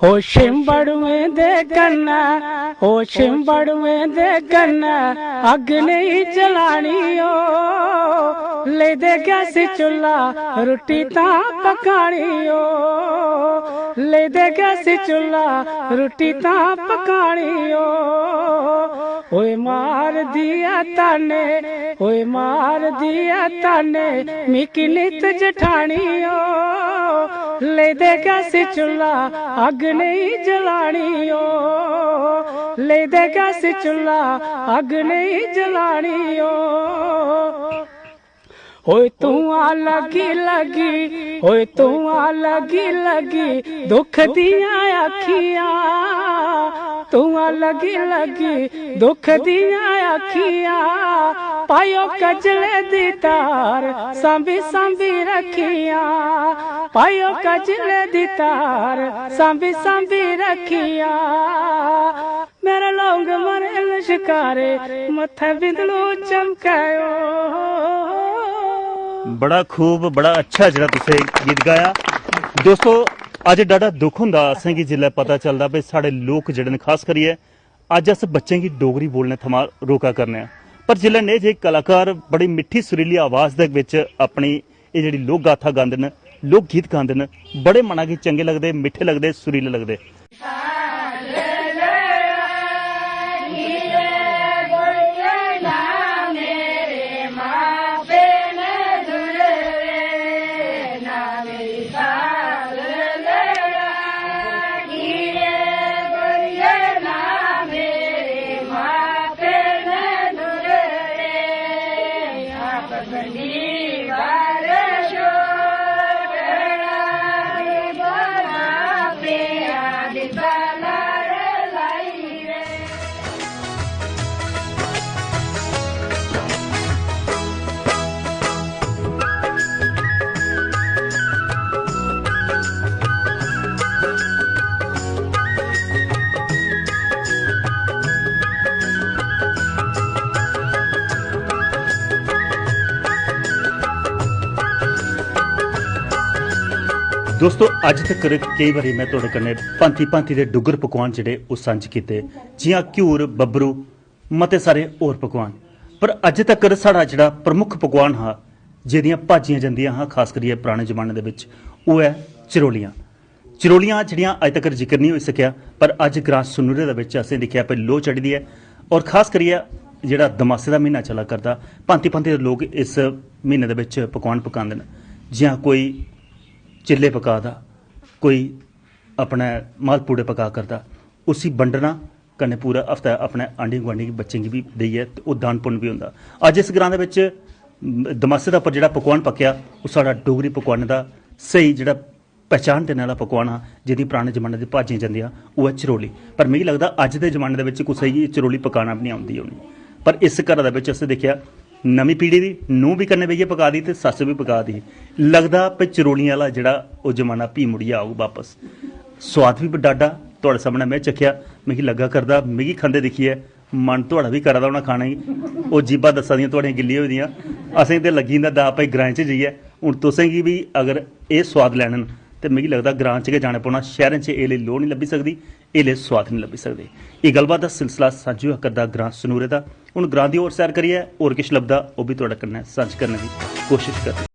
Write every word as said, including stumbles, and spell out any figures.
हो शिंबड़ुएं दे कन्नै, हो शिंबड़ुएं दे कन्नै अग्ग नेईं जलानी ओ। लेदे गैस चुल्हा रुट्टी तां पकानी ओ। लेदे गैस चुल्हा रुट्टी तां पकानी ओ। ओए मारदी ऐ ताने, ओए मारदी ऐ ताने, मिकी नित जठानी ओ। लेदे गैस चुल्हा अग्ग नेईं जलानी ओ। लेदे गैस चुल्हा अग्ग नेईं जलानी ओ। ओए धुआं लगी लगी, ओए धुआं लगी लगी, दुख दियां अखियां। धुआं लगी लगी, दुख दियां अखियां। पायो कजले दी तार, सांभी सांभी रखियां। पायो कजले दी तार, सांभी सांभी रखियां। मेरे लौंग मरे लश्कारे, मत्थे बिंदलू चमकायो। बड़ा खूब, बड़ा अच्छा जेह्ड़ा तुसें गीत गाया। दोस्तो, अज्ज डाढा दुख होंदा असेंगी जिसलै पता चलदा भई साढ़े लोक जेह्ड़े न, खास करियै अज्ज अस बच्चें गी डोगरी बोलने थमां रोका करने आं, पर जिसलै नेह् जेह् कलाकार बड़ी मिट्ठी सुरीली आवाज दे बिच अपनी एह् जेह्ड़ी लोक गाथा गांदे न, लोक गीत गांदे न, बड़े मना गी चंगे लगदे, मिट्ठे लगदे, सुरीले लगदे। दोस्तो, अज्ज तक्कर केई बारी में थुआढ़े कन्नै भांति-भांति दे डुग्गर पकवान जेह्ड़े ओह् सांझे कीते, जि'यां घ्यूर, बब्बरू, मते सारे होर पकवान, पर अज्ज तक्कर साढ़ा जेह्ड़ा प्रमुख पकवान हा, जेह्दियां भाजियां जंदियां हां खास करियै पराने जमाने दे बिच, ओह् ऐ चरोलियां। चरोलियां जेह्ड़ियां अज्ज तक्कर जिक्र नेईं होई सकेआ, पर अज्ज ग्रां सनूरे दे बिच असें दिक्खेआ भई लोऽ चढ़ी दी ऐ, और खास करियै जेह्ड़ा दमासे दा म्हीना चला करदा, भांति भांति दे लोक इस म्हीने दे बिच पकवान पकांदे न। जि'यां कोई चिल्ले पका दा, कोई अपने मालपूड़े पका करदा, उसी बंडना, कन्नै पूरा हफ्ता अपने आंढी गुआंढी बच्चें गी बी देइयै ते ओह् दान पुन्न बी होंदा। अज्ज इस ग्रां दे बिच दमासे दा उप्पर जेह्ड़ा पकवान पक्केआ, ओह् साढ़ा डोगरी पकवानें दा स्हेई जेह्ड़ा पहचान देने आह्ला पकवान हा, जेह्दी पराने जमाने दी भाजियां जंदियां, ओह् ऐ चरोली। पर मिगी लगदा अज्ज दे जमाने दे बिच कुसै गी चरोली पकाना बी निं औंदी होनी। पर इस घरा दे बिच असें दिक्खेआ, नमीं पीढ़ी दी नूंह् बी कन्नै बेहियै पका दी ते सस्स बी पका दी ही। लगदा भई चरोलियें आह्ला जेह्ड़ा ओह् जमाना फ्ही मुड़ियै औग बापस। सोआद बी डाढा थुआढ़े सामनै में चक्खेआ, मिगी लग्गा करदा, मिगी खंदे दिक्खियै मन थुआढ़ा बी करा दा होना खाने गी। ओह् जीभां दस्सा दियां थुआढ़ियां गिल्लियां होई दियां। असेंगी ते लग्गी जंदा दाऽ भई ग्राएं च जाइयै। हून तुसें गी बी अगर एह् सोआद लैने न ते मिगी लगदा ग्रां च गै जाना पौना, शैह्रें च एह् लेई लोऽ निं लब्भी सकदी, एह् लेई सोआद निं लब्भी सकदे। एह् गल्लबात दा सिलसिला सांझी होआ करदा ग्रां सनूरे दा। हून ग्रां दी होर सैर करियै होर किश लभदा, ओह् बी थुआढ़े कन्नै सांझ करने दी कोशश करदे।